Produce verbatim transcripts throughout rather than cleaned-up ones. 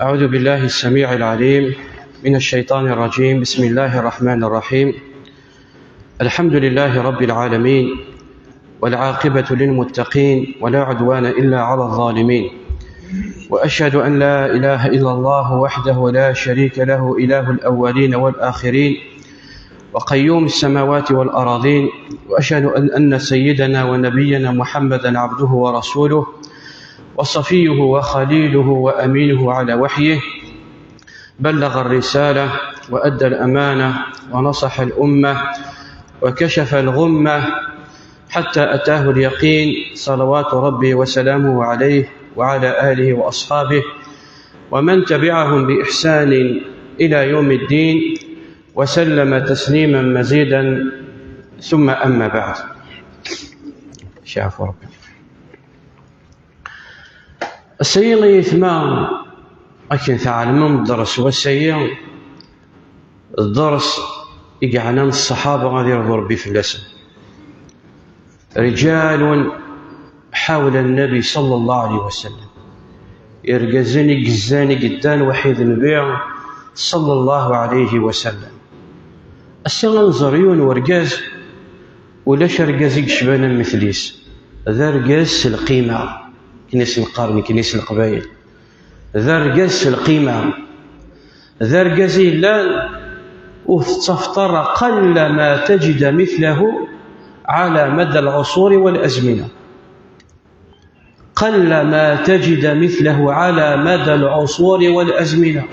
أعوذ بالله السميع العليم من الشيطان الرجيم. بسم الله الرحمن الرحيم. الحمد لله رب العالمين، والعاقبة للمتقين، ولا عدوان إلا على الظالمين. وأشهد أن لا إله إلا الله وحده لا شريك له، إله الأولين والآخرين، وقيوم السماوات والأراضين. وأشهد أن، أن سيدنا ونبينا محمدا عبده ورسوله، وصفيه وخليله وأمينه على وحيه، بلغ الرسالة وأدى الأمانة ونصح الأمة وكشف الغمة حتى أتاه اليقين، صلوات ربي وسلامه عليه وعلى آله وأصحابه ومن تبعهم بإحسان إلى يوم الدين، وسلم تسليما مزيدا. ثم أما بعد. شاف ربي. Ass-agi, ay aytma, akken tɛelmem, dders wass-agi d dders i yeɛnan ṣṣaḥaba, ad irḍu Rebbi fell-asen. رجال حول النبي صلى الله عليه وسلم. Irgazen i yezzan, i yeddan weḥid Nnbi صلى الله عليه وسلم. Ass-a ad nẓer yiwen n urgaz, ulac argaz i yecban am mithel-is. D argaz s lqima, akken i s-neqqar nekkni s Leqbayel. D argaz s lqima. D argaz i yellan ur tettafeḍ ara, قل ما تجد مثله على مدى العصور والأزمنة. قل ما تجد مثله على مدى العصور والأزمنة.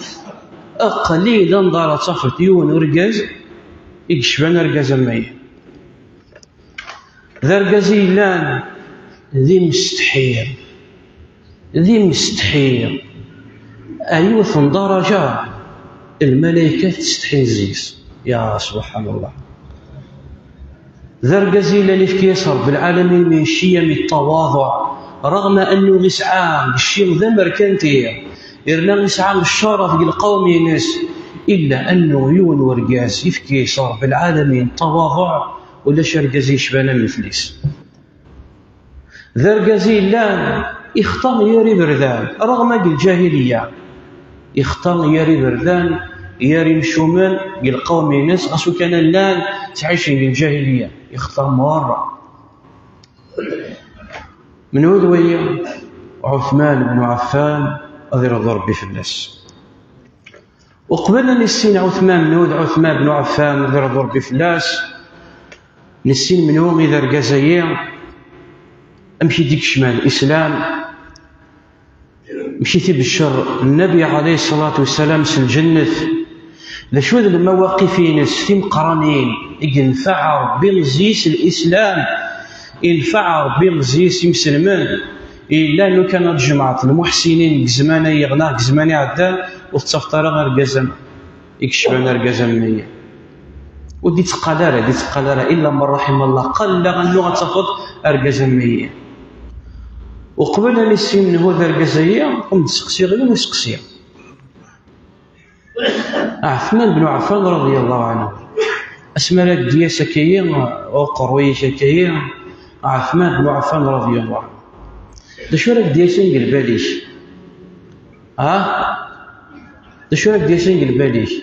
Qlil anda ara tafeḍ yiwen urgaz i yecban argaz am wagi. D argaz i yellan d imsetḥi, d imsetḥi, ar yiwet n ddaraǧa lmalaykat ttsetḥin zzi-s. Ya subḥan Allah. D argaz i yellan ifka-yas Rebbi lɛalamin min cciyam i ttawaḍuɛ, رغم أنه yesɛa cci d amerkanti, yerna yesɛa ccerf deg lqawm-ines, illa أنه yiwen urgaz ifka-yas Rebbi lɛalamin ttawaḍuɛ, ulac argaz i yecban am mithel-is. D argaz i yellan ixtar yir iberdan, رغم deg lǧahiliya. Ixtar yir iberdan, yir imcumen deg lqawm-ines, ɣas ukan llan ttɛicen deg lǧahiliya. Ixtar merra. Menhu d wagi? Ɛuthman bnu Ɛeffan, ad irḍu Rebbi fell-as. Uqbel ad nissin Ɛuthman, menhu d Ɛuthman bnu Ɛeffan, ad irḍu Rebbi fell-as, nissin menhu i d argaz-agi, amek i d-ikecmen lislam, amek i t-ibeccer Nnabi ɛalayhi ṣṣalatu wassalam s lǧennet, d acu d lmawaqif-ines timeqqranin i yenfeɛ Rebbi zzi-s lislam, yenfeɛ Rebbi zzi-s imselmen. Yella lukan ad tjemɛeḍ lmuḥsinin deg zzman-agi neɣ deg zzman iɛeddan, ur tettafeḍ ara argaz am, i yecban argaz am wagi. Ur d-itteqqal ara, d-itteqqal ara, illa man raḥima Allah, qalla annu ad tafeḍ argaz am wagi. Uqbel ad nissin menhu d argaz-agi, ad m-d-seqsiɣ yiwen useqsi. Ɛetman bnu Ɛeffan radiyallahu anhu, asmi ara d-yas akkagi uqerruy-ik akkagi, Ɛetman bnu Ɛeffan radiyallahu anhu, d acu ara d-yasen deg lbal-ik? Ah? D acu ara d-yasen deg lbal-ik?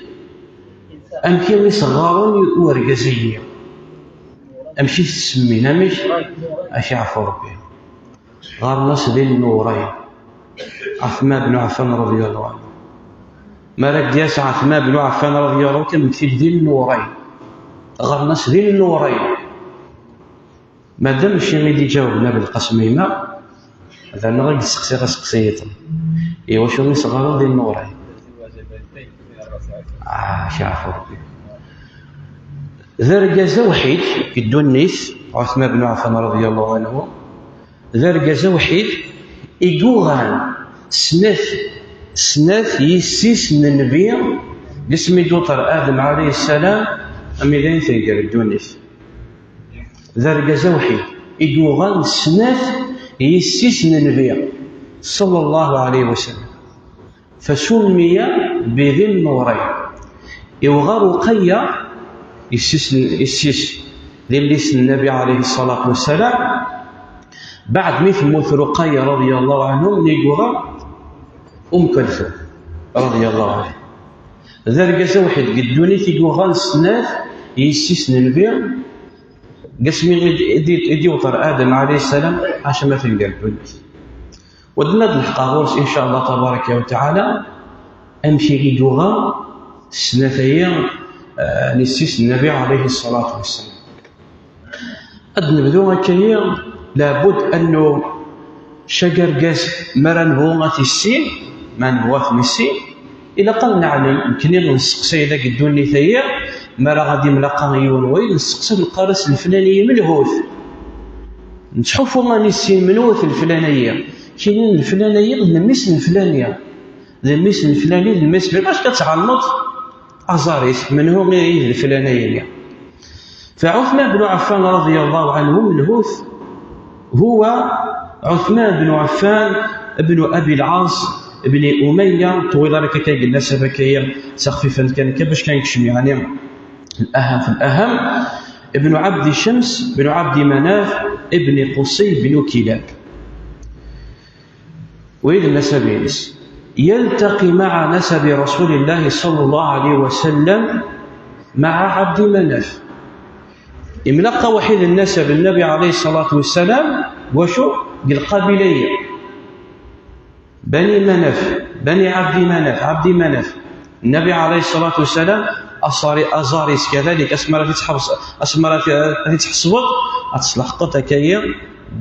Amek i s-ɣɣaren i urgaz-agi? Amek i t-semmin? Amek? Ad k-yeɛfu Rebbi. Ɣɣaren-as Di Nnureyn. Ɛetman bnu Ɛeffan radiyallahu anhu. Mi ara d-yas Ɛetman bnu Ɛeffan radiyallahu anhu, ad k-mmektin Di Nnureyn. Ɣɣaren-as Di Nnureyn. Madam mačči i d-iǧaweb Nna Belqasem a yemma, d annaɣ i yesteqsiɣ aseqsi-iḍen. Iwacu i s-ɣɣaren Di Nnureyn? Ah, ceɛfu Rebbi. D argaz awḥid deg ddunit, Ɛetman bnu Ɛeffan radiyallahu anhu, d argaz awḥid i yuɣan snat, snat yessi-s n Nnbi, deg asmi d-uṭer Adem ɛalayhi ssalam, armi d ayen tenger ddunit. D argaz awḥid i yuɣan snat yessi-s n Nnbi, ṣalla Llahu ɛalayhi wa sallam. Fasummiya bi Di Nnureyn. Iwɣer Ruqayya, yessi-s n, yessi-s, d yelli-s n Nnabi ɛalayhi ṣṣalatu wassalam. Baɛd mi temmut Ruqayya radiyallahu anha, nnig uɣer Umm Kulthum. رضي الله عنه. D argaz awḥid deg ddunit i yuɣal snat yessi-s n Nnbi, deg asmi i d-, i d-, i d-iwḍer Adem alayhi ssalam, ḥaca ma tenger ddunit. Wedden ad nḥeqqa ɣur-s, in ca Allah tabaraka wa taɛala, amek i d-uɣal snat-agi, eh, n yessi-s n Nnbi alayhi ssalatu wassalam. Ad nebdu akka-yi, labud annu cag argaz, mi ara nebɣu ad t-issin, ma nebɣu ad t-nissin, ilaq ad neɛlem, nekkni nesteqsay dagi ddunit-agi, mi ara ad imlaqa yiwen wayen, nesteqsa neqqar-as leflani menhut. Nettḥufu ad nissin menhut leflani-agi. Kinin leflani-agi d mmi-s n leflani. D mmi-s n leflani, d mmi-s n, bac ad tɛelmeḍ aẓar-is, menhu i d leflani-agi. فعثمان بن عفان رضي الله عنه منهوث، هو عثمان بن عفان بن أبي العاص بن أمية، طويل لك كي قلنا سبكية سخفيفا كان كبش كان يكشم يعني الأهم في الأهم، ابن عبد شمس بن عبد مناف ابن قصي بن كلاب. ويد النسب يلتقي مع نسب رسول الله صلى الله عليه وسلم مع عبد مناف. Imlaqqa waḥid nnasab n Nnabi alayhi ṣṣalatu wassalam, wacu? Deg lqabila-yi. Bani Manaf, Bani Ɛebdi Manaf, Ɛebdi Manaf. Nnabi alayhi ṣṣalatu wassalam, aẓar-, aẓar-is kadalik, asmi ara t-tḥebs-, asmi ara t-, ara t-tḥesbeḍ, ad tesleḥqeḍ akka-yi,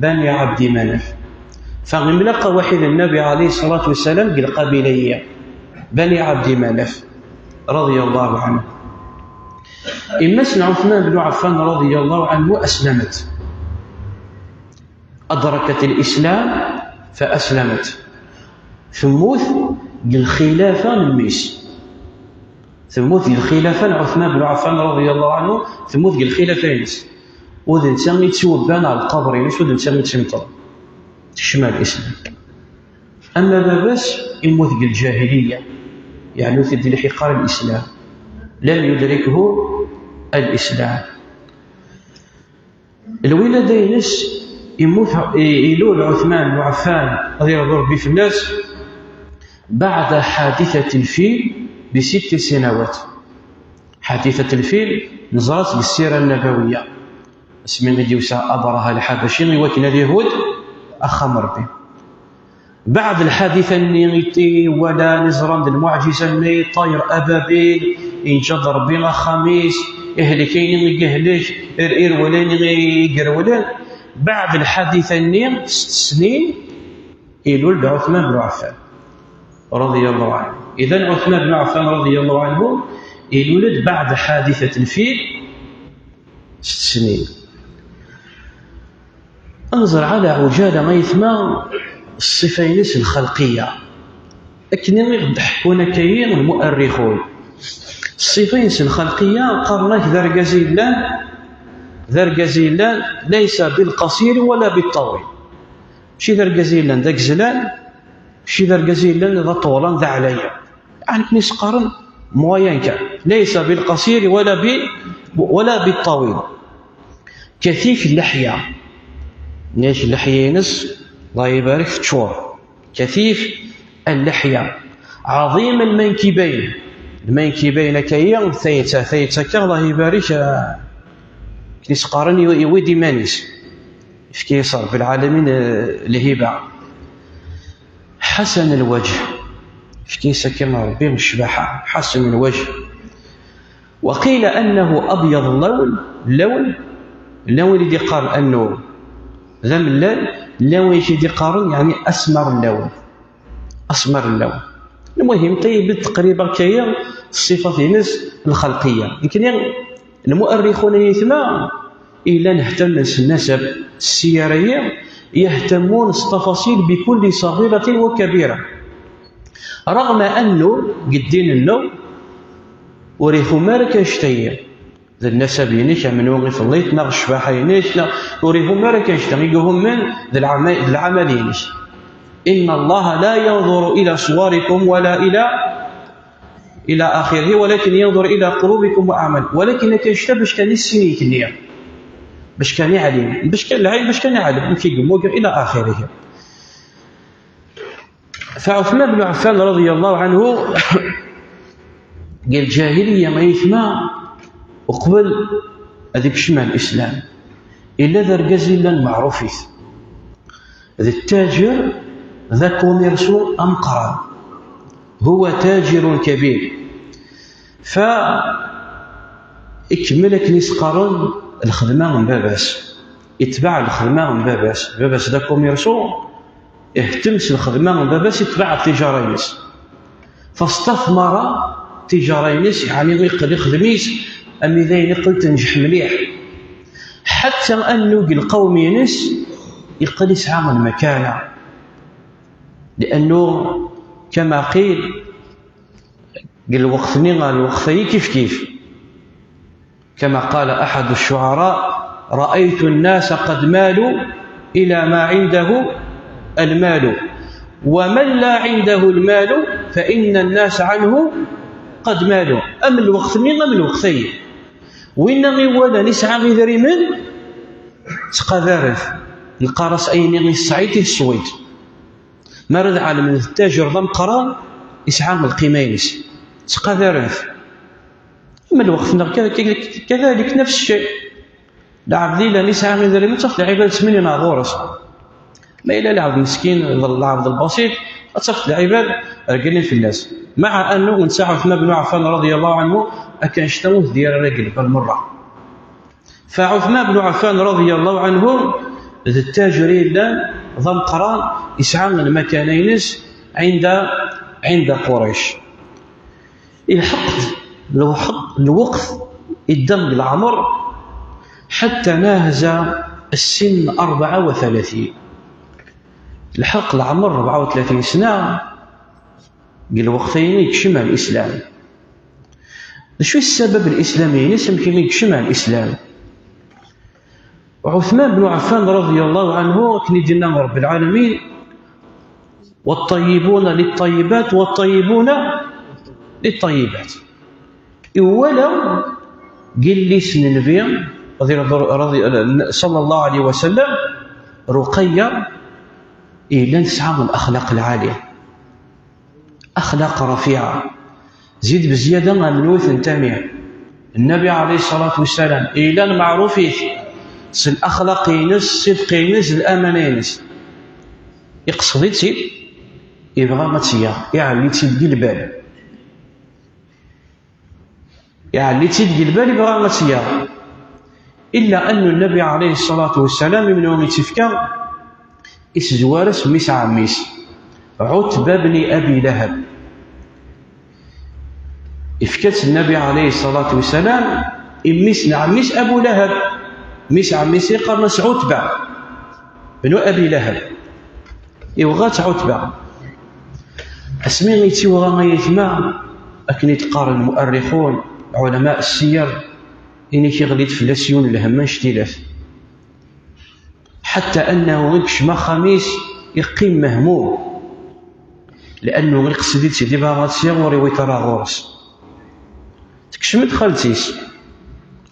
Bani Ɛebdi Manaf. Fa imlaqqa waḥid Nnabi alayhi ṣṣalatu wassalam deg lqabila-yi. Bani Ɛebdi Manaf, رضي الله عنه. Imma-s n Ɛuthman bnu Ɛeffan رضي الله عنه أسلمت. أدركت الإسلام فأسلمت. Temmut deg lxilafa n mmi-s. Temmut deg lxilafa n Ɛuthman bnu Ɛeffan رضي الله عنه, temmut deg lxilafa-ines. U d netta i yettwabban ɣer lqaber-ines, u d netta i tt-imeṭṭren. Tekcem ar Lislam. Ama baba-s, immut deg lǧahiliya, yeɛni ur t-id-ilḥiq ara Lislam. لم يدركه الإسلام. Lwilada-ines, immut, i-, ilul Ɛuthman bnu Ɛeffan, ad yerḍu Rebbi fell-as, بعد حادثة الفيل بست سنوات. حادثة الفيل, neẓra-tt deg ssira nnabawiya. Asmi i d-yusa Abraha Lḥabaci i wakken ad ihudd axxam n Rebbi. Beɛd lḥadita-nni i t-, i walan, i ẓran d lmuɛǧiza-nni, ṭṭayer ababil, inǧa-d Rebbi axxam-is, ihlek ayen i yehlek, ir-, irwel ayen i yerwlen. Beɛd lḥadita-nni, sett snin, ilul-d Ɛuthman bnu Ɛeffan, رضي الله عنه. Idan Ɛuthman bnu Ɛeffan, رضي الله عنه, ilul-d beɛd ḥaditat lfil, sett snin. Ad nẓer ɛla ɛujala, ayetma, ṣṣifa-ines lxelqiya. Akken i ɣ-d-ḥekkun akka-yi lmu'arrixun. Ṣṣifa-ines lxelqiya, qqaren-ak d argaz i yellan, d argaz i yellan, ليس بالقصير ولا بالطويل. Mačči d argaz i yellan d agezlan, mačči d argaz i yellan d aṭewlan d aɛlayan. Yeɛni akken i s-qqaren moyen kan. ليس بالقصير ولا ب-، ولا بالطويل. كثيف اللحية. Nnek lḥya-ines, Allah ibarek, teččur. كثيف اللحية. عظيم المنكبين. Lmankibayn akka-yi, tayet-, tayet akka, Allah ibarek, eh, akken i s-qqaren, iw-, iwwi-d iman-is. Yefka-yas Rebbi lɛalamin, eh, lhiba. حسن الوجه. Yefka-yas akken Rebbi ccbaḥa. حسن الوجه. وقيل أنه أبيض اللون، اللون، اللون i d-iqqaren أنه d amellal, اللون i d-iqqaren, يعني, أسمر اللون. أسمر اللون. المهم, طيب, تقريبا كاين الصفات-ines الخلقية. لكن المؤرخون يتما إلا نهتم النسب السيرية يهتمون التفاصيل بكل صغيرة وكبيرة. رغم أنه قدين النو وريخو مارك اشتير. D nnasab-inek, amenwi i telliḍ, neɣ ccbaḥa-inek, neɣ ur ihum ara kan kra, i ihummen d lɛama-, d lɛamal-inek. إن الله لا ينظر إلى صوركم ولا إلى، إلى آخره، ولكن ينظر إلى قلوبكم وأعمالكم. Walakin akka kra bac kan issin-ik-nni. Bac kan iɛlim. Bac kan lɛilm, bac kan iɛlim. Amek i yemmug, إلى آخره. Fa Ɛuthman bnu Ɛeffan radiyallahu anhu, deg lǧahiliya, ay aytma, uqbel ad ikcem ar lislam, yella d argaz yellan meɛruf-it, d ttaǧer, d akumirsu ameqqran. Huwa tajirun kabir. Fa ikemmel akken i s-qqaren lxedma n baba-s, itbeɛ lxedma n baba-s. Baba-s d akumirsu, ihettem s lxedma n baba-s, itbeɛ tijara-ines. Fastathmara tijara-ines, yeɛni iqqel ixdem-is, ami d ayen iqqel tenǧeḥ mliḥ. Ḥatta annu deg lqawm-ines iqqel isɛa lmakana. Liannu, kama qil, deg lweqt-nni ɣer lweqt-agi kif kif. كما قال أحد الشعراء: رأيت الناس قد مالوا إلى ما عنده المال، ومن لا عنده المال فإن الناس عنه قد مالوا. Am lweqt-nni, am lweqt-agi. Winna iwalan isɛa idrimen, ttqadaren-t. Neqqar-as ayen i yesɛa i t-yeswiḍ. Mi ara d-ɛelmen d ttajir d ameqqran, isɛa lqima-ines. Ttqadaren-t. Am lweqt-nneɣ ka-, ka-, kadalik, nefs cci. Lɛebd yellan isɛa idrimen, ad tafeḍ lɛibad ttmilin ɣer ɣur-s. Ma yella lɛebd meskin, d lɛebd lbasit, ad tafeḍ lɛibad reglen fell-as. Maɛa annu netta Ɛuthman bnu Ɛeffan radiyallahu anhu, akka annect-a ur t-d-yerri ara deg lbal merra. Fa Ɛuthman bnu Ɛeffan radiyallahu anhu d ttajir yellan d ameqqran, yesɛa lmakana-ines ɛinda, ɛinda Qurayc. Ilḥeq-d lweqt, lweqt idda deg leɛmer, ḥatta nahaza ssin rebɛa u tlatin. Lḥeq leɛmer rebɛa u tlatin sna, deg lweqt-ayni yekcem ar lislam. D acu i ssabab n lislam-ines, amek i yekcem ar lislam? Ɛuthman bnu Ɛeffan radiyallahu anhu, akken i d-yenna Rebbi lɛalamin: والطيبون للطيبات والطيبون للطيبات. Iwala deg yelli-s n Nnbi, radi-, radi-, sallallahu alayhi wa sallam, Ruqayya, yellan tesɛa lexlaq lɛali. Axlaq rafiɛa. Zid bezyada am nwet n tami. Nnabi ɛalayhi ṣṣalatu wassalam, yellan meɛruf-it s laxlaq-ines, s sidq-ines, s lamana-ines. Iqsed-itt-id, ibɣa ad tt-yaɣ, iɛelli-tt-id deg lbal. Iɛelli-tt-id deg lbal, ibɣa ad tt-yaɣ. Illa annu Nnabi ɛalayhi ṣṣalatu wassalam, imnu i tt-ifka, isezwar-as mmi-s n ɛemmi-s, Ɛutba bni Abi Lahab. Ifka-tt Nnabi ɛalayhi ṣṣalatu wassalam i mmi-s n ɛemmi-s Abu Lahab. Mmi-s n ɛemmi-s iqqaren-as Ɛutba bnu Abi Lahab. Iwɣa-tt Ɛutba. Asmi i tt-iwɣa, ay aytma, akken i d-qqaren lmu'arrixun, ɛulama ssiyar, inek iɣli-d fell-as yiwen n lhemm annect-ilat. Ḥatta annahu i yekcem axxam-is, iqqim mehmum. Liannu iqsed-itt-id, ibɣa ad tt-yaɣ, ur iwit ara ɣur-s. Tekcem-d xalti-s,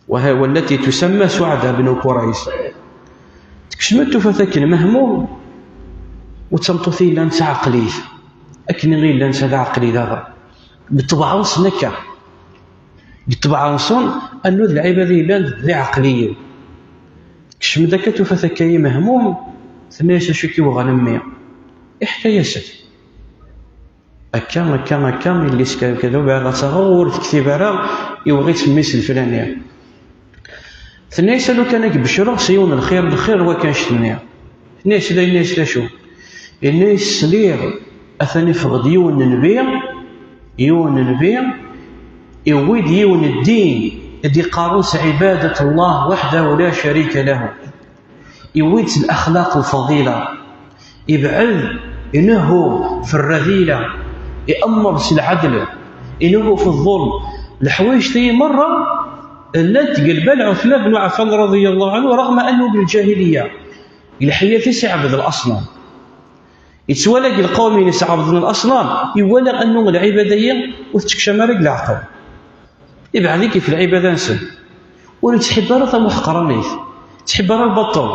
وهي والتي تسمى سعدة بن كريز. Tekcem-d, tufa-t akken mehmum, u d tameṭṭut i yellan d taɛeqlit. Akken i yellan d taɛeqlit daɣen. Deg ṭṭbeɛ-nsen akka. Deg ṭṭbeɛ-nsen, annu d lɛibad i yellan d iɛeqliyen. Tekcem-d akka, tufa-t akka i mehmum, tenna-yas: "Acu i k-iwɣan a mmi?" Iḥka-yas-d. Akka, akka, akka, yelli-s kan kada, bɣiɣ ad tt-aɣeɣ, ur tektib ara, iwɣi-tt mmi-s leflani. Tenna-yas: "A lukan ad k-becreɣ s yiwen n lxir, lxir n wakka annect-nni." Tenna-yas: "D ayen?" Tenna-yas: "D acu?" Yenna-yas: "Sliɣ atan iffeɣ-d yiwen n nnbi, yiwen n nnbi, iwwi-d yiwen n ddin i d-iqqaren s ɛibadat Allah weḥdahu la carika lahu." Iwwi-d s laxlaq lfaḍila, ibɛed, inehhu f rradila, iɛemmer s lɛedl, inehhu f ḍḍulm. Leḥwayeǧ-agi merra llant deg lbal Ɛutman bnu Ɛeffan radiyallahu anhu, رغم أنه بالجاهلية. Deg lḥayat-is iɛebbed laṣnam. Yettwali deg lqawm-ines ɛebbden laṣnam, iwala annu lɛibada-agi ur tettekcam ara deg leɛqel. Ibɛed-ik ɣef lɛibada-nsen. Ur nettḥib ara tamuḥqranit, nettḥib ara lbaṭel.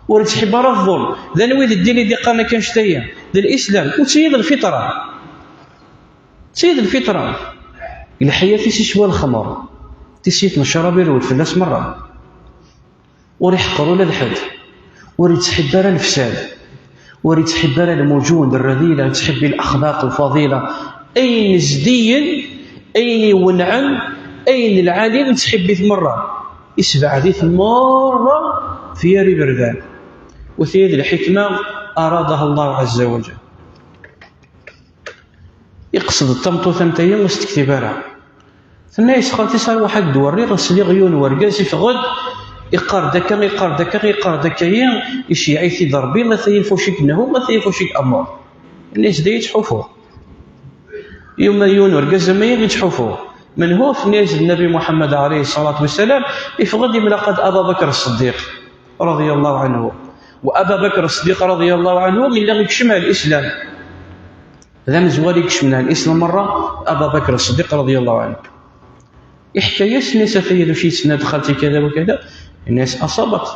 Ur ittḥibbi ara ḍḍulm. D anwi d ddin i d-iqqaren akka annect-agi? D Lislam. Ur tt-iyi d lfitra. Tt-iyi d lfitra. Lḥiyat-is iswa lxemr. Tissit n ccrab irwel fell-as merra. Ur iḥeqqer ula d ḥedd. Ur ittḥibbi ara lefsad. Ur ittḥibbi ara lmujun d rradila, ittḥibbi laxlaq lfaḍila. Ayen zdiyen, ayen iwenɛen, ayen lɛali, ittḥibbi-t merra. Isbeɛd-it merra f yir iberdan. U tigi d lḥikma أرادها الله عز وجل. Iqsed-d tameṭṭut am tayi, ur s-tektib ara. Tenna-yas xalti-s: "Arwaḥ ad d-werriɣ, sliɣ yiwen wergaz ifeɣ-d, iqqar-d akka, iqqar-d akka, iqqar-d akka-yi, iceyyeɛ-it-id Rebbi, ata-yi lfuci-k nnhum, ata-yi lfuci-k amur." Tenna-yas: "Dayi ttḥufuɣ. Yuma yiwen wergaz am-ayi i ttḥufuɣ." Menhu? Tenna-yas: "D Nnabi Muḥemmed, ɛalayhi ṣṣalatu wassalam, ifeɣ-d imlaq-d Aba Bakr Ṣṣeddiq, رضي الله عنه." Wa Aba Bakr Ṣṣeddiq, رضي الله عنه, yella ikcem ar Lislam. D amezwaru i ikecmen ar Lislam merra, Aba Bakr Ṣṣeddiq, رضي الله عنه. Iḥka-yas, inna-yas: "Ata-yi d acu i d-tenna-d xalti kada wa kada." Inna-yas: "Aṣabat."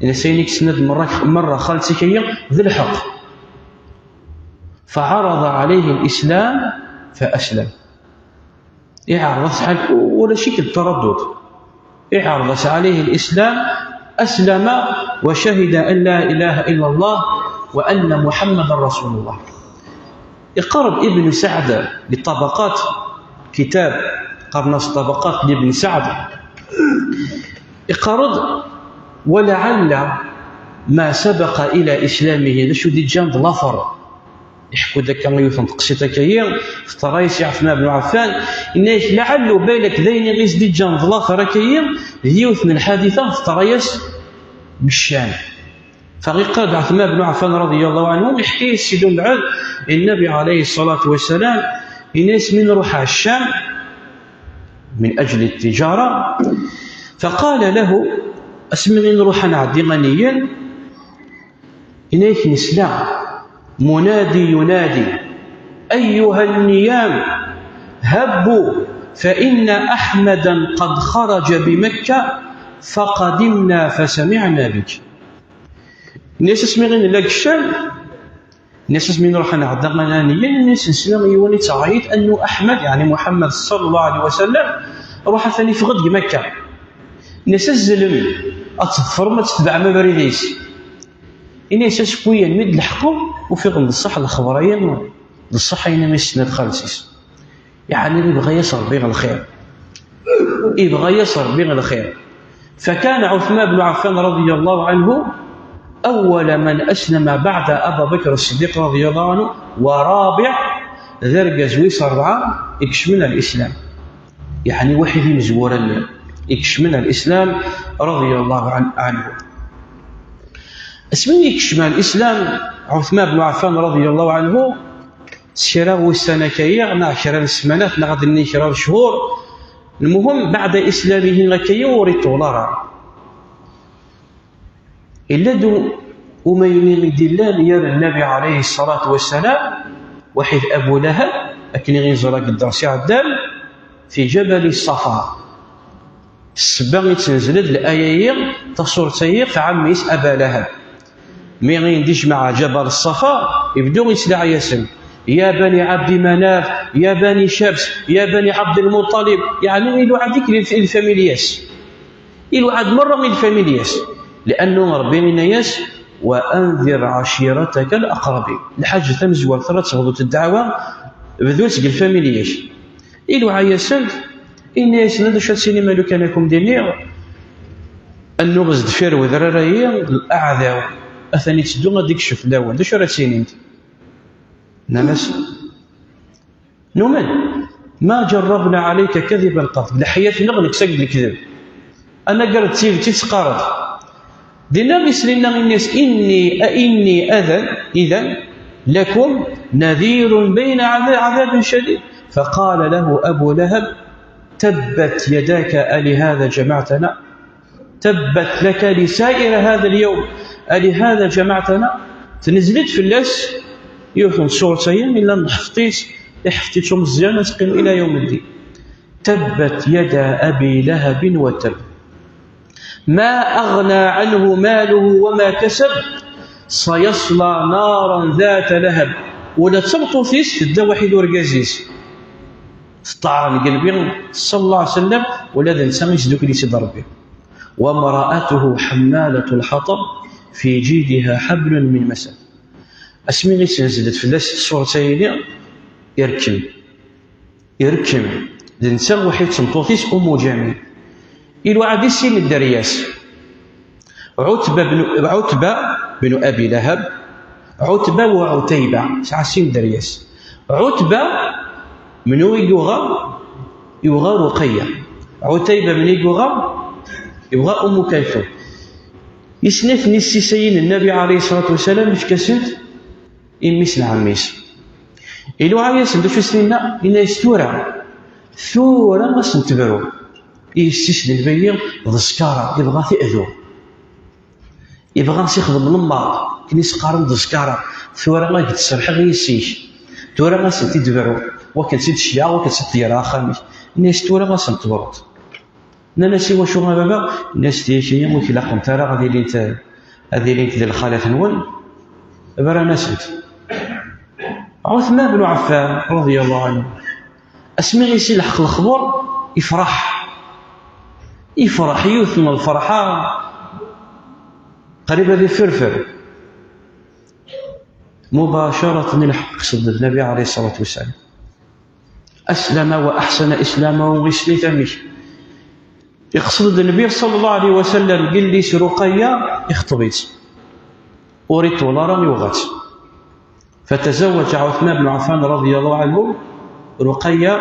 Inna-yas: "Ayen i d-tenna-d merra, merra xalti-k-ayi d lḥeqq." فعرض عليه الإسلام فأسلم. Iɛreḍ-as ḥal, ulac-ik d taraddud. Iɛreḍ-as عليه الإسلام، أسلم وشهد أن لا إله إلا الله وأن محمدا رسول الله. Iqareb Ibn Saɛd di Ṭabaqat, kitab qqaren-as Ṭabaqat n Ibn Saɛd. Iqareb: "ولعل ما سبق إلى إسلامه", d acu d-iǧǧan d later. Iḥekku-d akka yiwet n teqsiṭ akka-yi, teḍra-yas i Ɛetman bnu Ɛeffan, inna-yak: "Laɛellu balak d ayen i ɣ-is-d-iǧǧan d later akka-yi, d yiwet n lḥadita teḍra-yas deg Ccam." Fa iqqar-d Ɛetman bnu Ɛeffan, رضي الله عنه, iḥka-yas-id umbeɛd i Nnabi, ɛalayhi ṣṣalatu wassalam, inna-yas: "Mi nruḥ ar Ccam, من أجل التجارة، فقال له", asmi i nruḥ ad nɛeddi ad niyyen, inna-yak nesla: "منادي ينادي: أيها النيام، هبوا، فإن أحمدا قد خرج بمكة، فقدمنا فسمعنا بك." Inna-yas asmi i nella deg Ccam, inna-yas asmi i nruḥ ad nɛeddi ad niyyen, inna-yas nesla yiwen ittɛeyyiḍ أنه أحمد, yeɛni Muḥemmed صلى الله عليه وسلم, ruḥ atan ifeɣ-d deg Mekka. Inna-yas azzlem, ad teḍfrem, ad tetbeɛem abrid-is. Inna-yas acku almi d-leḥqeɣ, ufiɣ d ṣṣeḥ lexber-agi, d ṣṣeḥ ayen i s-tenna-d xalti-s. Yeɛni ibɣa-yas Rebbi lxir. Ibɣa-yas Rebbi lxir. فكان عثمان بن عفان رضي الله عنه أول من أسلم بعد أبا بكر الصديق رضي الله عنه، ورابع, d argaz wis rebɛa i yekcmen ar Lislam. Yeɛni waḥid imezwura-nni i yekcmen ar Lislam, رضي الله عن-, عنه. Asmi i yekcem ar Lislam Ɛutman bnu Ɛeffan, رضي الله عنه, s kra n wussan akka-yi, neɣ kra n ssmanat, neɣ ad d-nini kra n cchur, lmuhum, بعد إسلامه akka-yi ur iṭul ara. Yella-d u-, umayni i d-illan gar Nnabi, ɛalayhi ṣṣalatu wassalam, waḥid Abu Lahab, akken i ɣ-yeẓra deg dders iɛeddan, في جبل الصفا. Ssebba i d-tenzel-d laya-yi, tasurt-ayi, ɣef ɛemmi-s Aba Lahab. Mi i d-ijmeɛ Ǧabal Ṣṣafa, ibdu yettlaɛi-yasen: "يا بني عبد مناف، يا بني شبس، يا بني عبد المطلب." Yeɛni iluɛa-d i lfamilya-s. Iluɛa-d merra i lfamilya-s. لأنه Ṛebbi yenna-yas: "وأنذر عشيرتك الأقربين." Lḥaǧa tamezwarut ara tebduḍ ddeɛwa, bdu-tt deg lfamilya-k. Iluɛa-yasen-d, inna-yasen: "D acu ad tinim a lukan ad ken-d-iniɣ? Annuɣ sdeffir wedrar-ayi, aɛdaw atan itteddu ad d-ikcef fell-awen. D acu ara tinimt?" Nnan-as: "Numen, ما جربنا عليك كذبا قط." Leḥyat-nneɣ neksa deg lekdeb. Anagar d tidet i teqqareḍ. Dinna isli-nneɣ inna-yas: "إني، إني أذن، إذا لكم نذير بين عذا-، عذاب شديد." فقال له أبو لهب: "تبت يداك ألهذا جمعتنا؟ تبت لك لسائر هذا اليوم ألهذا جمعتنا؟" Tnezl-d fell-as yiwet n tsuṛt-ayi, illa nḥefḍ-itt, iḥfeḍ-itt umeẓyan, ad teqqim ila yawm ddin. "تبت يدا أبي لهب وتب." ما أغنى عنه ماله وما كسب سيصلى نارا ذات لهب. Ula d tameṭṭut-is tedda waḥid urgaz-is. Teṭṭeɛren deg Nnbi صلى الله عليه وسلم, ula d netta isdukkel-itt-id Rebbi. وامرأته حمالة الحطب في جيدها حبل من مسد. Asmi i s-nzlet fell-as ṣṣuṛat-ayini, irkem. Irkem. D netta waḥid d tmeṭṭut-is Ummu Jamil. Iluɛa di sin dderya-s. Ɛutba ben, Ɛutba ben Abi Lahab, Ɛutba u Ɛutayba, sɛa sin dderya-s. Ɛutba, mnu i yuɣa? Yuɣa Ruqayya. Ɛutayba, mnu i yuɣa? Yuɣa Ummu Kalthum. I snat n yessi-s-ayi n Nnbi ɛalayhi ṣṣalatu wassalam, yefka-sent i mmi-s n ɛemmi-s. Iluɛa-yasen d acu i s-yenna, yenna-yas: "Tura, tura ad sent-tebru." I yessi-s n Nnbi d ṣṣkara, ibɣa ad t-iɛdu. Ibɣa ad s-ixdem lemmer, akken i s-qqaren d ṣṣkara. "Tura ad k-d-serḥeɣ i yessi-k. Tura ad sent-id-tebru. Wakken tt-id-tecliɛ, wakken tt-id-yerr axxam-ik." Yenna-yas: "Tura ad sent-tebruḍ." Nnan-as: "I wacu a baba?" Nnan-as: "Tiyaki ur k-ilaqent ara ad ilint, ad ilint d lxalat-nwen." Bran-asent. Ɛuthman ben Ɛeffan, رضي الله عنه, asmi i s-ilḥeq lexber, ifreḥ. Ifreḥ yiwet n lferḥa, qrib ad ifferfer. Mubacaratan ilḥeq iqsed Nnbi ɛalayhi ṣṣalatu wassalam. أسلم وأحسن إسلامه, islit amek. Iqsed-d Nnbi صلى الله عليه وسلم deg yelli-s Ruqayya, ixṭeb-itt. Ur iṭul ara, yuɣa-tt. فتزوج عثمان بن عفان رضي الله عنه رقية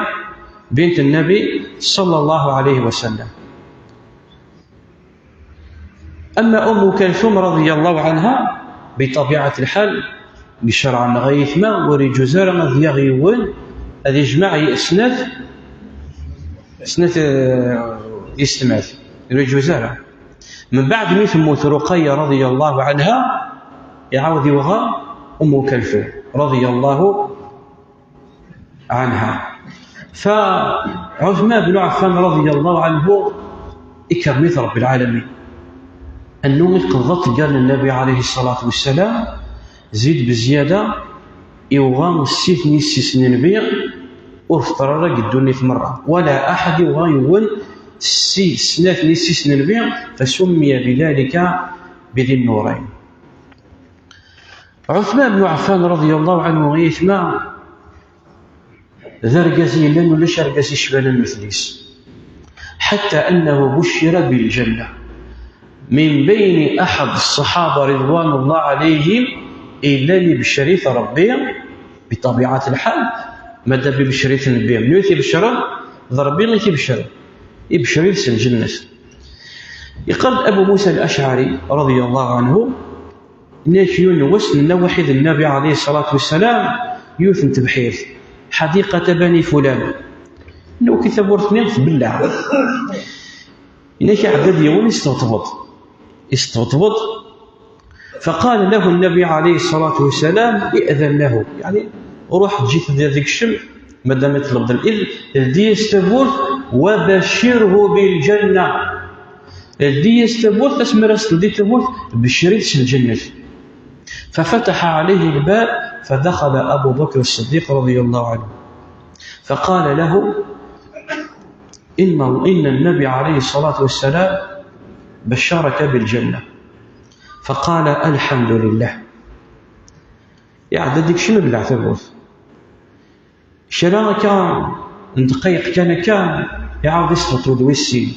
بنت النبي صلى الله عليه وسلم. أما أم كلثوم رضي الله عنها، بطبيعة الحال, di ccreɛ-nneɣ ay aytma, ur yeǧǧuz ara ad yaɣ yiwen, ad yejmeɛ snat, snat, eh, yessetma. Ur yeǧǧuz ara. Mbeɛd mi temmut Ruqayya رضي الله عنها, iɛawed yuɣa Ummu Kalthum رضي الله عنها. Fa Ɛuthman ben Ɛeffan رضي الله عنه, ikrem-it Rebbi lɛalamin. Annu i iqeḍḍa aṭeggal n Nnbi ɛalayhi ṣṣalatu wassalam, zid bezyada, iwɣa ssit n yessi-s n Nnbi, ur teṭṭer ara deg ddunit merra. Wala aḥad iwɣa yiwen ssi, snat n yessi-s n Nnbi, فسمي بذلك بذي النورين. Ɛuthman ben Ɛeffan رضي الله عنه, ay aytma, d argaz yellan ulac argaz icban am mekli-s. حتى أنه بشر بالجنة من بين أحد الصحابة رضوان الله عليهم, i llan ibeccer-it Rebbi, بطبيعة الحال, madam ibeccer-it Nnbi, mnu i t-ibeccren? D Rebbi i t-ibeccren. Ibeccer-it s lǧennet. Iqal-d Abu Musa al-Acɛari رضي الله عنه, Nek yiwen n wass, nenna waḥid Nnbi ɛalayhi ṣṣalatu wassalam, yiwet n tebḥirt, حديقة بني فلان. Nuki tawwurt-nni tbelleɛ. Nek iɛedda-d yiwen, isṭebṭeb-d. Isṭebṭeb-d. فقال له النبي عليه الصلاة والسلام: "ائذن له." Yeɛni, ruḥ, eǧǧ-it ad ikcem, madam iṭleb-d l-idn, ldi-yas tawwurt, "وبشره بالجنة." Ldi-yas tawwurt, asmi ara s-teldi tawwurt, beccer-it s lǧennet. ففتح عليه الباب فدخل أبو بكر الصديق رضي الله عنه فقال له: "إن، إن النبي عليه الصلاة والسلام بشرك بالجنة." فقال: "الحمد لله." Iɛedda-d ikcem, ibleɛ tawwurt. Kra akka n ddqayeq kan akka, iɛawed isṭebṭeb-d wis sin.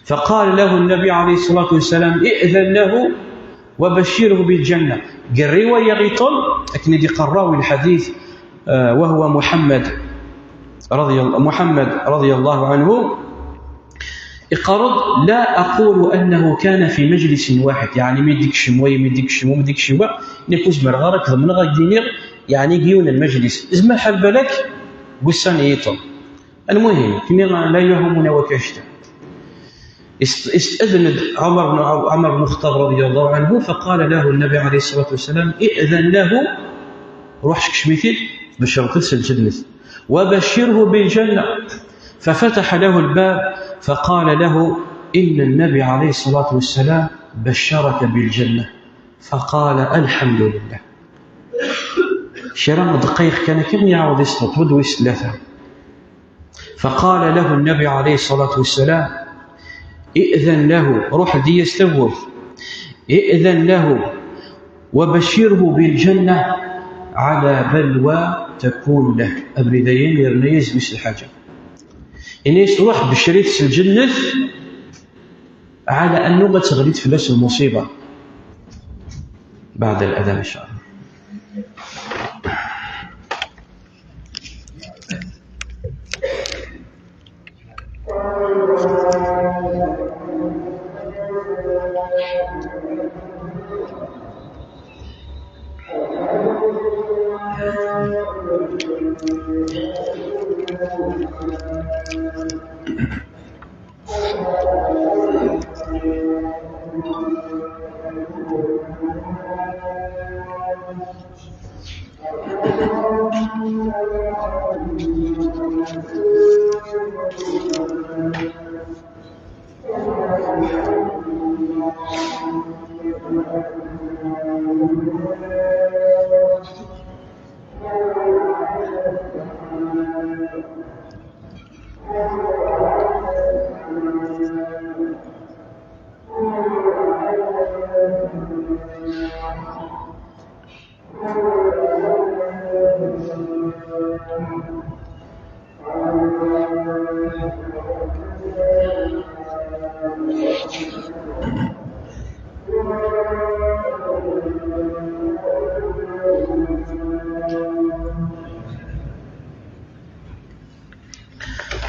فقال له النبي عليه الصلاة والسلام: "ائذن له وبشره بالجنة." Deg rriwaya iṭel, akken i d-iqqar rawi lḥadit, eh, وهو محمد رضي الله، محمد رضي الله عنه, iqqar-d: "لا أقول أنه كان في مجلس واحد." Yeɛni, mi d-ikcem wa, mi d-ikcem wa, mi d-ikcem wa, nekk ur zmireɣ ara ad k-ḍemneɣ ad k-d-iniɣ, yeɛni, deg yiwen n lmajlis. Izmer ḥal balak deg wussan n yiṭel. المهم, kni لا يهمنا وكاشت. Ist-, istedn-d Ɛumar bnu, Ɛumar bnu Xeṭṭab رضي الله عنه, فقال له النبي عليه الصلاة والسلام: "ائذن له." Ruḥ, sekcem-it-id, tbecreḍ-it s lǧennet. "وبشره بالجنة." ففتح له الباب فقال له: إن النبي عليه الصلاة والسلام بشرك بالجنة، فقال: الحمد لله. Kra n ddqayeq kan akka, iɛawed yesṭeṭ-d wis tlata. فقال له النبي عليه الصلاة والسلام: ائذن له، روح ديس تبوث، ائذن له وبشره بالجنة على بلوى تكون له. Abrid-ayi yerna-yas wis lḥaǧa. Ini-as: ruḥ becr-it s lǧennet, على أنه ad teɣli-d fell-as lmuṣiba. بعد الأذان إن شاء الله.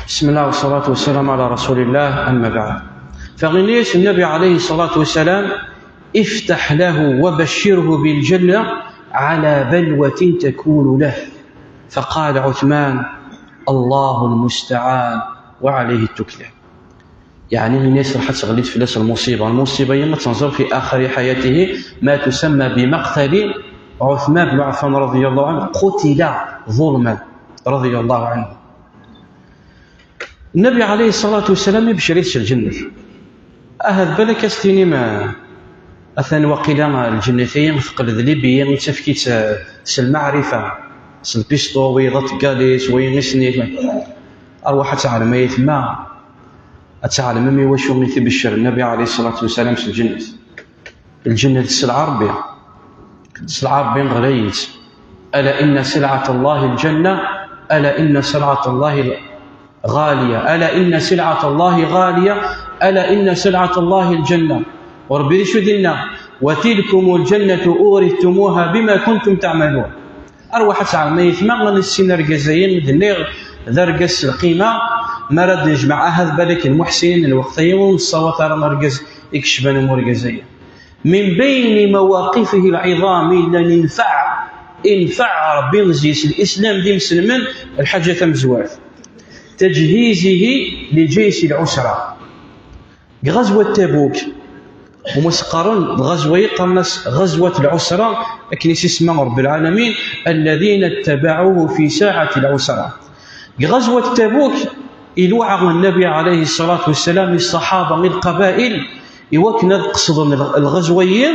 بسم الله والصلاة والسلام على رسول الله، أما بعد. فغنيس النبي عليه الصلاة والسلام: افتح له وبشره بالجنة على بلوة تكون له. فقال عثمان: الله المستعان وعليه التكلان. يعني الناس راح تغلط في ناس المصيبة. المصيبة هي ما تنظر في آخر حياته، ما تسمى بمقتل عثمان بن عفان رضي الله عنه، قتل ظلما رضي الله عنه. النبي عليه الصلاة والسلام يبشر يسال الجنة. أهد بالك أستيني ما أثنى وقيلا الجنة هي مثقل ذليبية متفكيت سل المعرفة، سل بيستو ويضا تقاليس ويغسني. أرواح تعلم يثما، أتعلم مي وشو مي تبشر النبي عليه الصلاة والسلام في الجنة. الجنة السلعة ربي، السلعة ربي غليت. ألا إن سلعة الله الجنة، ألا إن سلعة الله غالية، ألا إن سلعة الله غالية، ألا إن سلعة الله الجنة. وربي شو دينا؟ وتلكم الجنة أورثتموها بما كنتم تعملون. أرواح تعالى ما يثمغ نسين أرقزين دنيغ ذرقز القيمة. ما رد نجمع أهد بالك المحسنين الوقتين والصوت على مرقز يكشبان مرقزين. من بين مواقفه العظام إلا ينفع، ينفع ربي مزيس الإسلام دي مسلمين الحاجة تمزوات. تجهيزه لجيش العسرة. غزوة تبوك، ومسقرن غزوة يقرنس غزوة العسرة، أكني اسمه رب العالمين، الذين اتبعوه في ساعة العسرة. غزوة تبوك، يلوع النبي عليه الصلاة والسلام الصحابة من القبائل، يوكنا قصدن الغزويين،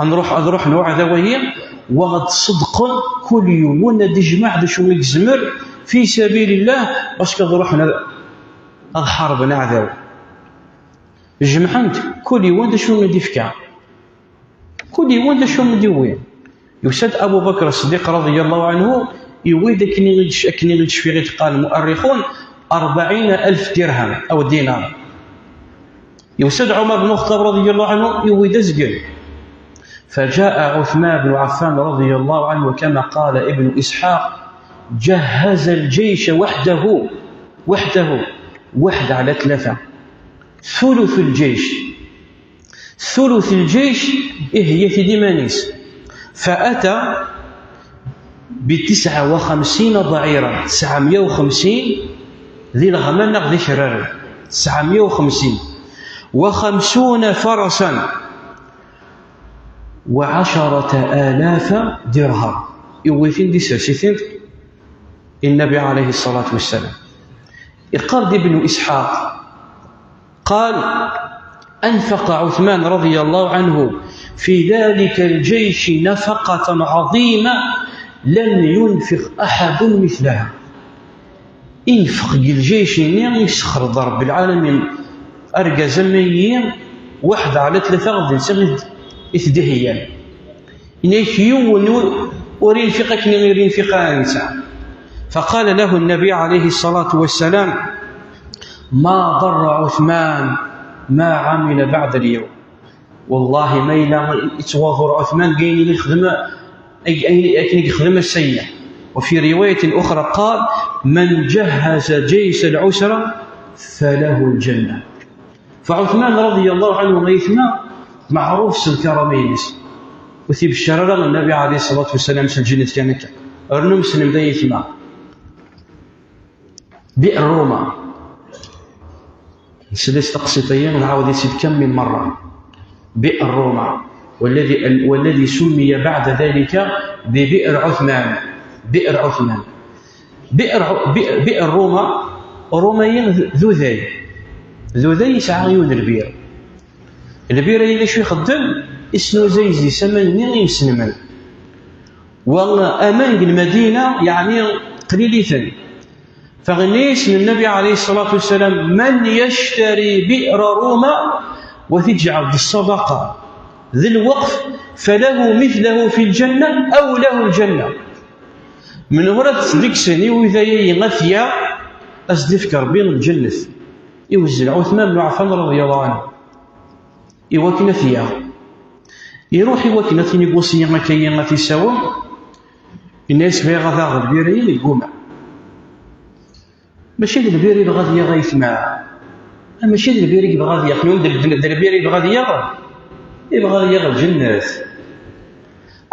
نروح، نروح نوع ذويين، وغد صدق كل يوم ونا دي جماعة دي شو يزمر في سبيل الله، باش كنروح ن-، نحارب نعذاو. جمعت كل يوم دي شو يدفكا. كل يوم دي شو يدوي. يسد أبو بكر الصديق رضي الله عنه يويد كني، كني شفيغي قال المؤرخون أربعين ألف درهم أو دينار. يوسد عمر بن الخطاب رضي الله عنه يويد أزقل. فجاء عثمان بن عفان رضي الله عنه كما قال ابن إسحاق، جهز الجيش وحده، وحده، وحده على ثلاثة، ثلث الجيش، ثلث الجيش، إيه هي في ديمانيس. فأتى بتسعة وخمسين بعيرا، تسعمية وخمسين ذي الغمام ناخذ شرار، تسعمية وخمسين، وخمسون فرسا، وعشرة آلاف درهم. يويتين دي ساسيتين النبي عليه الصلاة والسلام. يقال ابن إسحاق، قال: أنفق عثمان رضي الله عنه في ذلك الجيش نفقة عظيمة لم ينفق أحد مثلها. Infeq deg lǧayc-nni i yessexleḍ Ṛebbi lɛalamin, argaz am ayi, waḥed ɛla tlata ɣef netta i t-, i t-d-iheyyan. Yenna-yak yiwen ur, ur infiq akken i ur infiq ara netta. فقال له النبي عليه الصلاة والسلام: ما ضر عثمان ما عمل بعد اليوم. Wallahi, ma yella yettwaḍur Ɛuthman deg ayen i yexdem, ayen akken i yexdem ass-agi. وفي رواية أخرى قال: من جهز جيش العسرة فله الجنة. Fa Ɛuthman رضي الله عنه, ayetma, meɛruf s lkarama-ines. Ur t-ibeccer ara Nnbi عليه الصلاة والسلام s lǧennet kan akka. Rnu meslem d ayetma. Bi'r Ruma. Nsel-as taqsiṭ-agi, nɛawed-itt-id كم من مرة. Bi'r Ruma. والذي، والذي سمي بعد ذلك ببئر عثمان. Bi'r Ɛuthman. Bi'r, Bi'r, Bi'r Ruma, Ruma-yi d, d uday. D uday yesɛa yiwen n lbir. Lbir-ayi d acu ixeddem? Isnuza-yi zdi-s aman-nni i imeslemen. Wa aman deg Lmadina, yeɛni qlil-iten. Fa yenna-yasen Nnbi عليه الصلاة والسلام: من يشتري بئر روما وتجعل الصدقة ذي الوقف فله مثله في الجنة أو له الجنة. Menhu ara t-id-ikksen i uday-ayi ad t-yaɣ, ad s-d-ifk Ṛebbi lǧennet. Iwezzel Ɛuthman بن عفان رضي الله عنه i wakken ad t-yaɣ. Iruḥ i wakken ad t-inégocier akka-yi, ad t-isawel. Yenna-yas: bɣiɣ ad aɣeɣ lbir-ayi, yegguma. Mačči d lbir i yebɣa ad yaɣ ayetma. Ah, mačči d lbir i yebɣa ad yaɣ. Tenwam d, d, d lbir i yebɣa ad yaɣ? Yebɣa ad yaɣ lǧennet.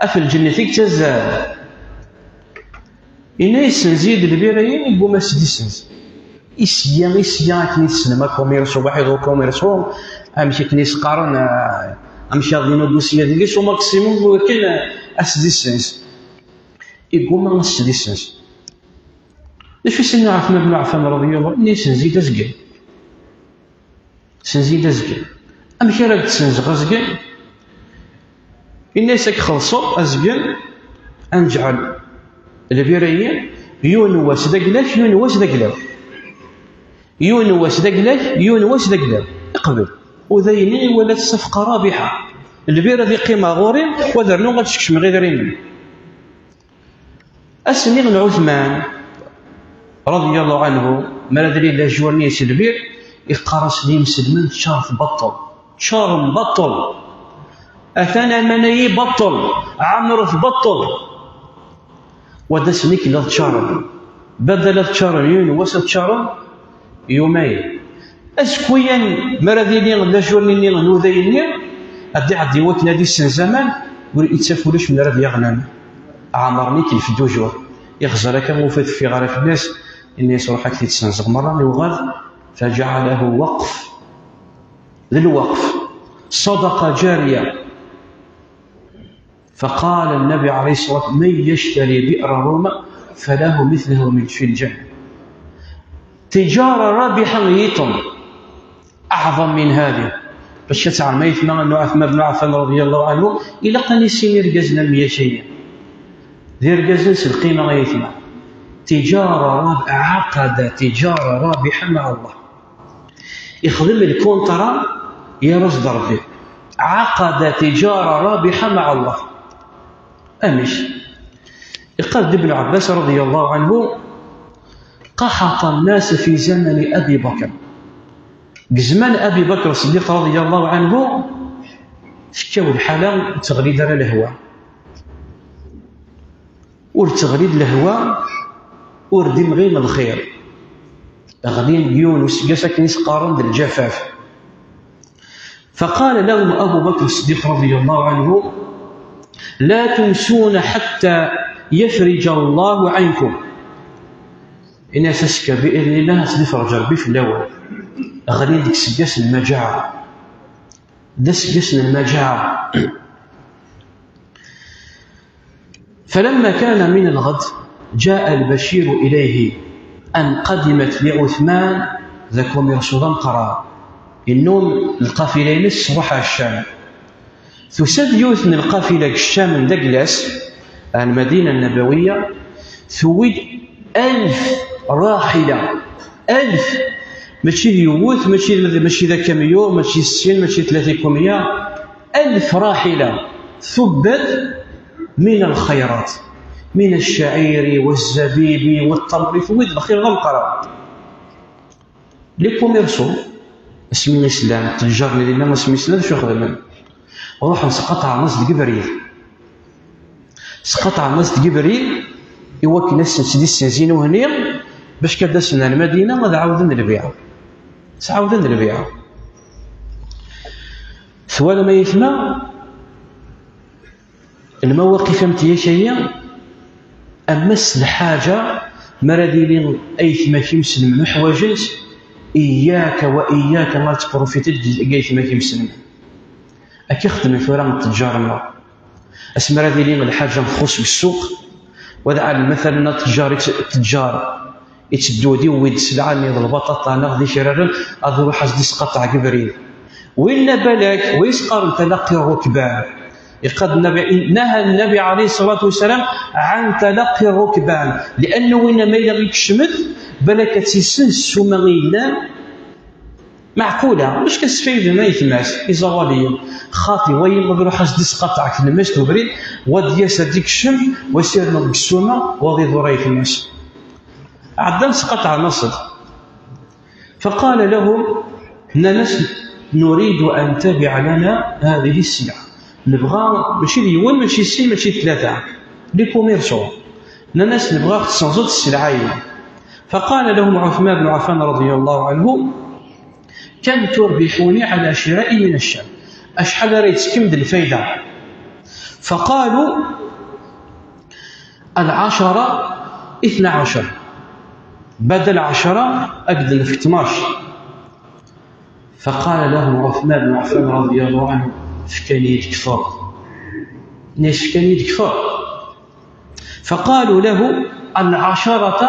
Af lǧennet i yettazzal. Yenna-yas: ssenz-iyi-d lbir-ayi, yegguma ad s-d-issenz. Isya, isya akken i tessnem akumiriṣu, waḥid ukumiriṣu, amek akken i s-qqaren, ah, amek ad inégocier deg-s, au maximum, wakken, ah, ad s-d-issenz. Yegguma ad s-d-issenz. D acu i s-yenna Ɛuthman بن عفان رضي الله عنه? Yenna-yas: ssenz-iyi-d azgen. Ssenz-iyi-d azgen. Amek ara k-d-ssenzeɣ azgen? Yenna-yas: ad k-xellṣeɣ azgen, ad neǧɛel lbir-ayi, yiwen n wass d agla-k, yiwen n wass d agla-w. Yiwen n wass d agla-k, yiwen n wass d agla-w. Iqbel. Uday-nni iwala-t d ṣafqa rabiḥa. Lbir ad iqqim ɣur-i, wa d rnu ad d-skecmeɣ idrimen. Ass-nni n Ɛuthman, رضي الله عنه, mi ara d-ilin lejwar-nni s lbir, iqqar-asen i yimselmen: ččaret baṭṭel, ččarem baṭṭel. Atan aman-ayi baṭṭel, ɛemret baṭṭel. Wa d ass-nni kella teččarem. Badal ad teččarem yiwen wass, ad teččarem yumayen. Azekka-yan, mi ara d-ilin lejwar-nni n uday-nni, ad d-iɛeddi wakken ad issenz aman, ur ittaf ulac mi ara d-yaɣen aman. Ɛemren-ik lfed ujur. Ixẓer akka, ma ufan teffiɣ ara fell-as, yenna-yas: ruḥ ad k-t-id-ssenzeɣ merra, yuɣal, فجعله وقف. D lweqf. صدقة جارية. فقال النبي عليه الصلاة والسلام: من يشتري بئر روما فله مثله من في الجنة. Tiǧara rabiḥa yiṭen, أعظم من هذه. Bac ad tɛerm ayetma n Ɛuthman بن عفان رضي الله عنه, ilaq ad nissin irgazen am yacayya. D irgazen s lqima, ay ayetma. Tiǧara rab-, عقد تجارة رابحة مع الله. Ixdem lkuntra, yerra-s-d Ṛebbi. عقد تجارة رابحة مع الله. Amek? Iqqar-d Ibn Ɛebbas رضي الله عنه: قحط الناس في زمن أبي بكر. Deg zzman Abi Bakr Ṣeddiq رضي الله عنه, tekkaw lḥala, ur teɣli-d ara lehwa. Ur d-teɣli-d lehwa, ur d-imɣi lxir. Ɣlin deg yiwen useggas akken i s-qqaren d lǧafaf. فقال لهم أبو بكر الصديق رضي الله عنه: لا تمسون حتى يفرج الله عنكم. Ini-as: azekka, بإذن الله, ad tt-id-ifreǧ Ṛebbi fell-awen. Ɣlin deg useggas n lmaǧaɛa. D aseggas n lmaǧaɛa. فلما كان من الغد جاء البشير إليه أن قدمت لعثمان ذا كوميرسو ذا مقرار. Yennum lqafila-ines truḥ ar Ccam. Tusa-d yiwet n lqafila deg Ccam n Daglas, ar Lmadina Nnabawiya, tuwi-d alef raḥila. Alef! Mačči d yiwet, mačči d, mačči d akamyun, mačči d sin, mačči d tlata ikumya. Alef raḥila tubbet min lxayrat, min ccɛiri wa zzabibi wa tamri, tuwi-d lxir d ameqqran. Les commerçants, asmi i slan, ttejjar-nni dinna, asmi i slan, acu xedmen? Ruḥen sqaṭɛen-as deg ubrid. Sqaṭɛen-as deg ubrid i wakken ad sen-tt-id-ssenzin uhni, bac kad asen ar Lmadina ad ɛawden lbiɛ. Sɛawden lbiɛ. Twalam ay aytma? Lmawaqif am tiyaka-yi, ama s lḥaǧa, mi ara d-yili aytma-k imselmen uḥwaǧen-tt, iyyaka wa iyyaka ad tprofitiḍ deg aytma-k imselmen. Akka i xeddmen tura ttejjar-nneɣ. Asmi ara d-yili lḥaǧa txuṣṣ deg ssuq, wa d ɛalem, matalan, ttejjar, ttejjar itteddu-d, iwwi-d sselɛa-nni d lbaṭaṭa neɣ d ikraren, ad iruḥ ad s-d-isqaṭeɛ deg ubrid. Winna balak, wa yesqaren talaqi rrukban. Iqad Nnabi, naha Nnabi ɛalayhi ṣṣalatu wassalam ɛan talaqi rrukban, li'annu winna ma yella ikcem-it, balak ad tt-isens ssuma i yellan, meɛqula, bac ad sfayden aytma-s, iẓawaliyen. Xaṭi, wa yemma ad iruḥ ad s-d-isqaṭeɛ tlemmast ubrid, wa d-yas ad d-ikcem, wa s-irnu deg ssuma, wa ad iḍur aytma-s. Ɛeddan sqaṭɛen-as-d. فقال لهم, nnan-as, نريد أن تبع لنا هذه السلعة. Nebɣa, mačči d yiwen, mačči d sin, mačči d tlata. Les commerçants. Nnan-as, nebɣa ad ɣ-tessenzeḍ sselɛa-inem. فقال لهم عثمان بن عفان رضي الله عنه, كم تربحوني على شرائي من الشام؟ Acḥal ara yi-d-tefkem d lfayda? فقالوا, العشرة اثنا عشر. Badal ɛecṛa, ad k-d-nefk tnac. فقال لهم عثمان بن عفان رضي الله عنه, fkan-iyi-d kteṛ. Nnan-as, fkan-iyi-d kteṛ. فقالوا له, العشرة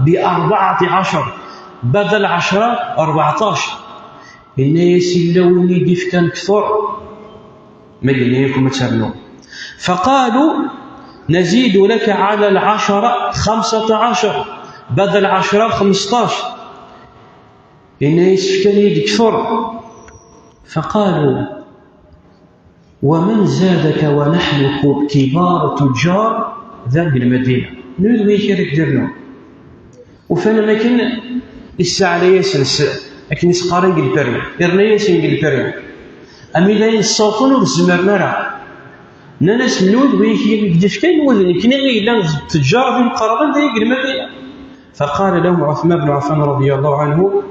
بأربعة عشر. Badal ɛecṛa, rbeɛṭac. Yenna-yas, yella win i d-ifkan kteṛ, ma yenna-yakum ad ternu. فقالوا, نزيد لك على العشرة خمسة عشر. Badal ɛecṛa, xmesṭac. Yenna-yas, fkan-iyi-d kteṛ. فقالوا, ومن زادك ونحن كبار تجار ذا بالمدينة؟ Nnan-as, d wigi ara k-d-irnun? Ufan am akken isseɛlay-asen s, akken i s-qqaren deg lpari, irna-yasen deg lpari. Am i d ayen ssawḍen ur zmiren ara. Nnan-as, nnan-as, d wigi i k-d-ifkan, wa d nekni i yellan d ttejjar d imeqqranen dagi deg Lmadina. فقال لهم عثمان بن عفان رضي الله عنه,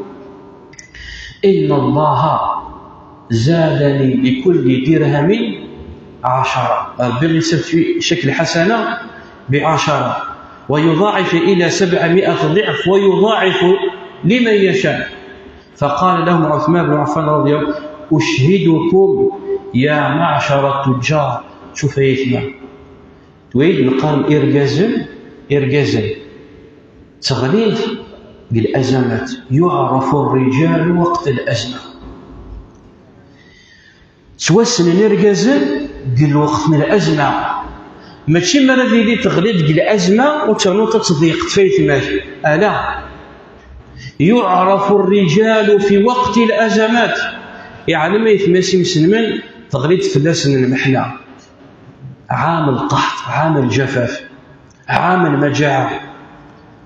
إن الله زادني لكل درهم عشرة. Rebbi yessawed-d ccakl ḥasana بعشرة, ويضاعف إلى سبعمائة ضعف، ويضاعف لمن يشاء. فقال لهم عثمان بن عفان رضي الله عنه, أشهدكم يا معشر التجار. Tcuf ay aytma. Twid neqqaren irgazen, irgazen. Ttɣlint deg الأزمات. يعرف الرجال وقت الأزمة. Ttwassnen irgazen deg lweqt n lazma. Mačči mi ara tili teɣliḍ deg lazma u ternuḍ ad tḍeyqeḍ f aytma-k. Ala. يعرف الرجال في وقت الأزمات. Iɛlem aytma-s imselmen teɣli-d fell-asen lmeḥna. عام القحط، عام الجفاف، عام المجاعة.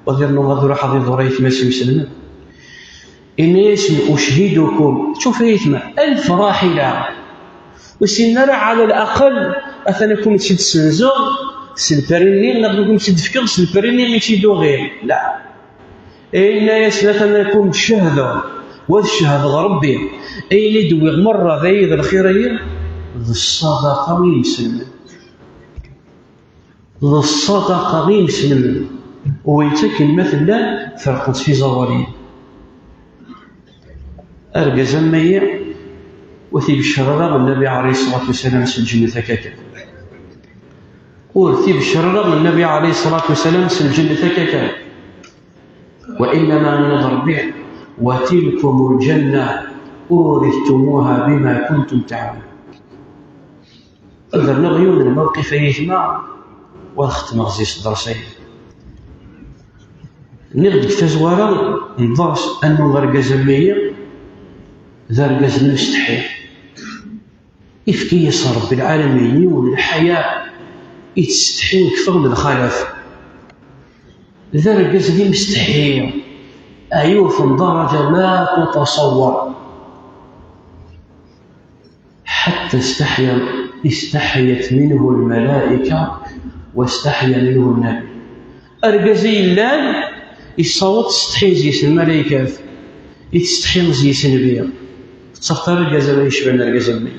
Ad irnu ad iruḥ ad iḍur aytma-s imselmen. Yenna-yasen, أشهدكم, tcuf ay aytma, alef raḥila. Ur ssinen ara, ɛala laqel, atan ad ken-id-ssenzeɣ s lpari-nni, neɣ ad ken-id-fkeɣ s lpari-nni i tt-id-uɣeɣ. La. Yenna-yasen, atan ad ken-cehdeɣ, wa ad cehdeɣ Rebbi, ayen i d-wwiɣ merra d ayi d lxir-ayi, d ṣṣadaqa i yimselmen. D ṣṣadaqa i yimselmen, u yettaken ma tella ferqen-tt f iẓawaliyen. Argaz am ayi, ur t-ibeccer ara Nnabi ɛalayhi ṣṣalatu wassalam s lǧennet akka kan. Ur t-ibeccer ara Nnabi ɛalayhi ṣṣalatu wassalam s lǧennet akka kan. وإنما Yenna-d Rebbi, وتلكم الجنة أورثتموها بما كنتم تعملون. Ad rnuɣ yiwen n lmawqif ay aytma, u ad xetmeɣ zi-s dders-agi. Nniɣ deg tazwara n dders annu argaz am wiyi d argaz n imsetḥi. Ifka-yas Ṛebbi lɛalamin yiwen n lḥaya, ittsetḥi kter n lxalaf. D argaz d imsetḥi, ɛyuf n daraja la tutaṣawwar. حتى استحيا استحيت منه الملائكة واستحيا منه النبي. Argaz i yellan, yessaweḍ tsetḥi zi-s lmalaykat, yettsetḥi zi-s nnbi. Tettafeḍ ara argaz ara yecban argaz-nni.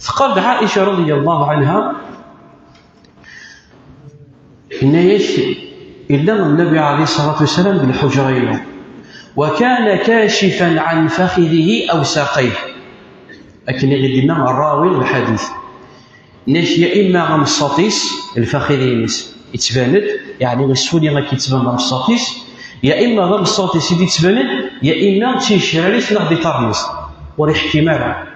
Teqqar-d Ɛaica رضي الله عنها, yenna-yak, yella Nnabi عليه الصلاة والسلام di lḥuǧra-inu, وكان كاشفا عن فخذه أو ساقيه. Akken i ɣ-d-yenna ṛṛawi n lḥadit. Yenna-yak ya imma ameṣṣaṭ-is, lfaxid-ines, yettban-d, yeɛni yessuli akken yettban d ameṣṣaṭ-is, ya imma d ameṣṣaṭ-is i d-yettbanen, ya imma d ticrar-is neɣ d iṭarren-is. Ur iḥkim ara.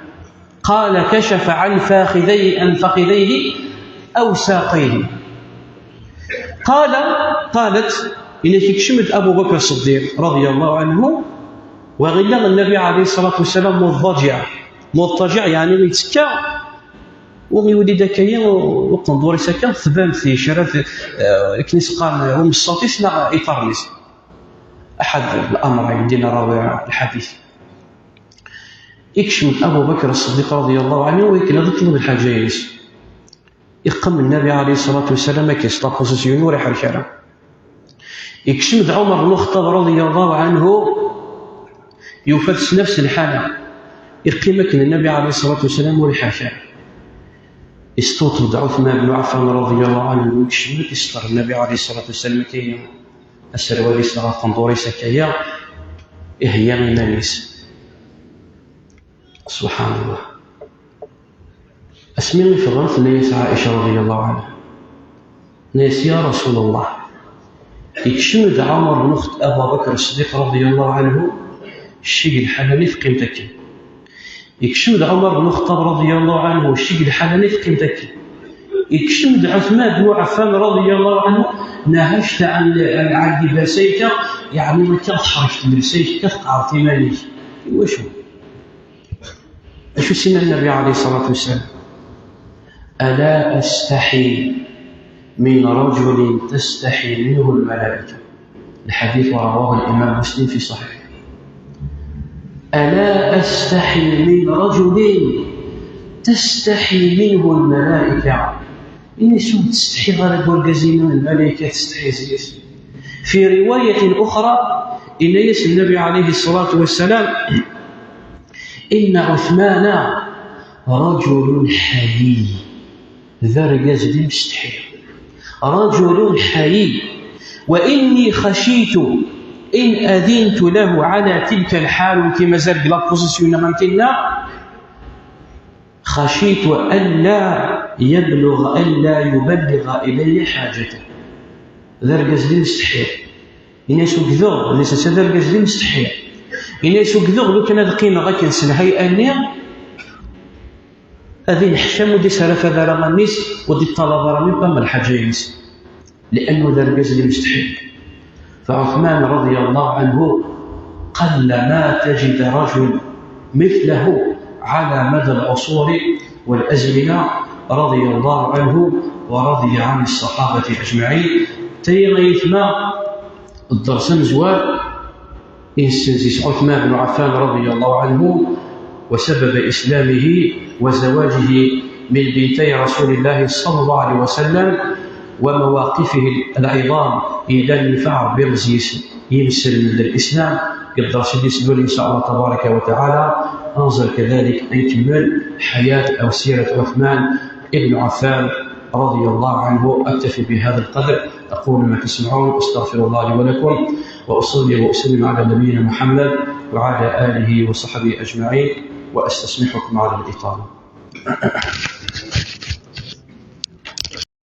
قال كشف عن فخذيه، عن فخذيه أو ساقيه. قال، قالت, yenna-yak ikcem-d Abu Bakr Ṣṣeddiq رضي الله عنه, wa ɣ illa Nnabi عليه الصلاة والسلام مضطجع. مضطجع yeɛni yettekka, u iwuli-d akka-yi uqendur-is akka, tban ticrat, eh, akken i s-qqaren, umeṣṣaṭ-is neɣ iṭarren-is. أحد الأمرين, d-yenna ṛṛawi n lḥadit. Ikcem-d Abu Bakr Ṣṣeddiq رضي الله عنه, u akken ad iṭleb lḥaǧa-ines. Iqqim Nnabi عليه الصلاة والسلام akken s la position, ur iḥerrek ara. Ikcem-d Ɛumar bnu Lxeṭṭab رضي الله عنه, yufa-t s nefs lḥala. Iqqim akken Nnabi عليه الصلاة والسلام, ur iḥerrek ara. Isteṭṭef-d Ɛuthman bnu Ɛeffan رضي الله عنه, ikcem-d, iseṭṭer Nnabi عليه الصلاة والسلام akka-yi aserwal-is neɣ aqendur-is akka-ya, iheyya iman-is. سبحان الله. Asmi i tebɣa, tenna-yas Ɛaica رضي الله عنها, tenna-yas: يا رسول الله, ikcem-d Ɛumar bnu Xet-, Abu Bakr Ṣṣeddiq رضي الله عنه, cceg lḥala-nni teqqimt akken. Ikcem-d Ɛumar bnu Xeṭṭab رضي الله عنه, cceg lḥala-nni teqqimt akken. Ikcem-d Ɛuthman bnu Ɛeffan رضي الله عنه, neha cta ɛn, ɛn, ɛn llibas-ik, yeɛni akka teḥrek llebsa-k, akka tqeɛɛdeḍ iman-ik. Iwacu? Acu s-yenna Nnabi عليه الصلاة والسلام? ألا أستحي من رجل تستحي منه الملائكة. الحديث رواه الإمام مسلم في صحيحه. ألا أستحي من رجل تستحي منه الملائكة. Ini-as ur ttsetḥiɣ ara deg urgaz-inu, lmalaykat tettsetḥi zi-s. في رواية أخرى, yenna-yas Nnabi عليه الصلاة والسلام: إن عثمان رجل حيي. D argaz d imsetḥi. رجل حيي. وإني خشيت إن أذنت له على تلك الحال, u mazal deg la position-nni am tinna, خشيت ألا يبلغ، ألا يبلغ إلي حاجته. D argaz d imsetḥi. Ini-as ugdeɣ, ini-as d argaz d imsetḥi. Ini-as ugdeɣ, lukan ad qqimeɣ akken s lhay'a-nni, ad ineḥcam, ur d-israfad ara aman-is, ur d-iṭṭalab ara même pas lḥaǧa-ines. لأنه d argaz d imsetḥi. فعثمان رضي الله عنه قل ما تجد رجل مثله على مدى العصور والأزمنة، رضي الله عنه ورضي عن الصحابة أجمعين. Tayi ay aytma, dders amezwaru, insenz-is Ɛuthman bnu Ɛeffan رضي الله عنه وسبب إسلامه وزواجه من بنتي رسول الله صلى الله عليه وسلم ومواقفه العظام إلى النفع بالزيس يمسل من الإسلام. قد رسول الله إن شاء الله تبارك وتعالى أنزل كذلك أن يكمل حياة أو سيرة عثمان ابن عفان رضي الله عنه. أكتفي بهذا القدر، أقول ما تسمعون، أستغفر الله لي ولكم، وأصلي وأسلم على نبينا محمد وعلى آله وصحبه أجمعين، وأستسمحكم على الإطالة.